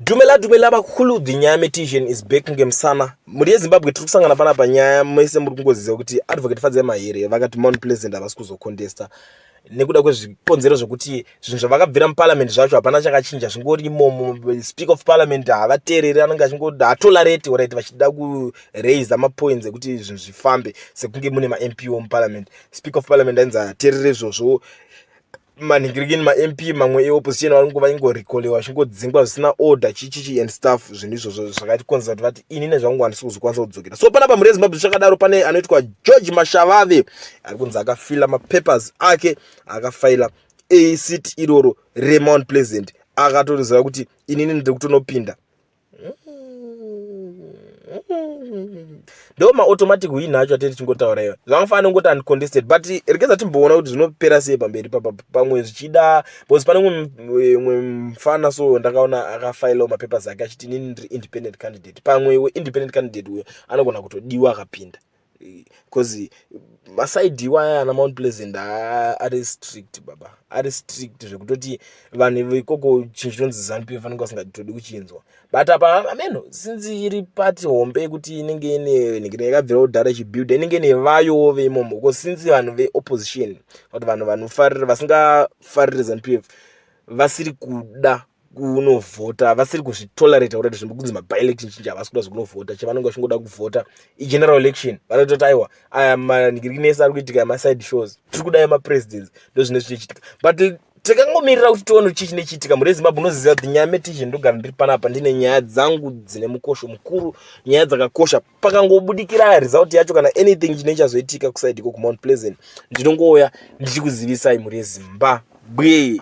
Dumela dumela vakhulu, the nyaya metician is back ngemusana. Mhuri yeZimbabwe, tiri kusangana panapa. Nyaya mese muri kungoziva kuti Advocate Fadzai Mahere vakati Mount Pleasant havasi kuzocontesta nekuda kwezvikonzero zvekuti zvinhu zvavakabvira muparliament zvacho hapana chakachinja, zvingori imomo. Speaker of Parliament havateereri, anenge achingo hatolerate, alright, vachida kuraisa mapoints ekuti zvinhu zvifambe sekunge mune maMP muparliament. Speaker of Parliament ainzi hateerere izvozvo. Manhingirikini, maMP mamwe eopposition vanongo vaingorecallwa, vachingodzingwa zvisina order, chichichi and stuff. Zvinhu izvozvo zvakatikonzera kuti vati ini nezvangu handisi kuzokwanisa kudzokera. So panapa, mhuri yeZimbabwe, zvichakadaro, pane anoitwa George Mashavave ari kunzi akafila mapapers ake, akafaila aseat iroro reMount Pleasant, akatoziva kuti inini ndiri kutonopinda. Ndo maautomatic win acho atiri tichingotaura iwa, zvangofanira kungoti uncontested, but regedza timboona kuti zvinopera sei pamberi papa. Pamwe zvichida, because pane mumwe mufana so ndakaona akafailawo mapapers ake achiti inini ndiri independent candidate. Pamwe weindependent candidate uyo anogona kutodiwa akapinda, because maside iwaya ana Mount Pleasant ari strict baba, ari strict zvekutoti vanhu ikoko chinhu chinonzi ZANU PF vanenge vasingatodi kuchinzwa. But apa ameno, since iri pati hombe yekuti inenge ine nhingirina yakabvira kudhara ichibuilda, inenge ine vayowo veimomo, because since vanhu veopposition, kuti vanhu vanofarira, vasingafariri ZANU PF, vasiri kuda kunovhota, vasiri kuzvitolerata kuti zvinhu kunzi maby-election chinji, havasi kuda zvekunovhota. Chavanenge vachingoda kuvhota igeneral election. Vanototi aiwa, aya manhingirikini ese ari kuitika emaside shows, tiri kuda emapresidents. Ndo zvine zvichiitika, but tikangomirira kuti tione chii chine chiitika. Mhuri yeZimbabwe, unoziva kuti nyaya metician, ndogara ndiri panapa, ndine nyaya dzangu dzine mukosho mukuru, nyaya dzakakosha. Pakangobudikira result yacho kana anything chine chazoitika kuside iko kuMount Pleasant, ndinongouya ndichikuzivisai, mhuri yeZimbabwe.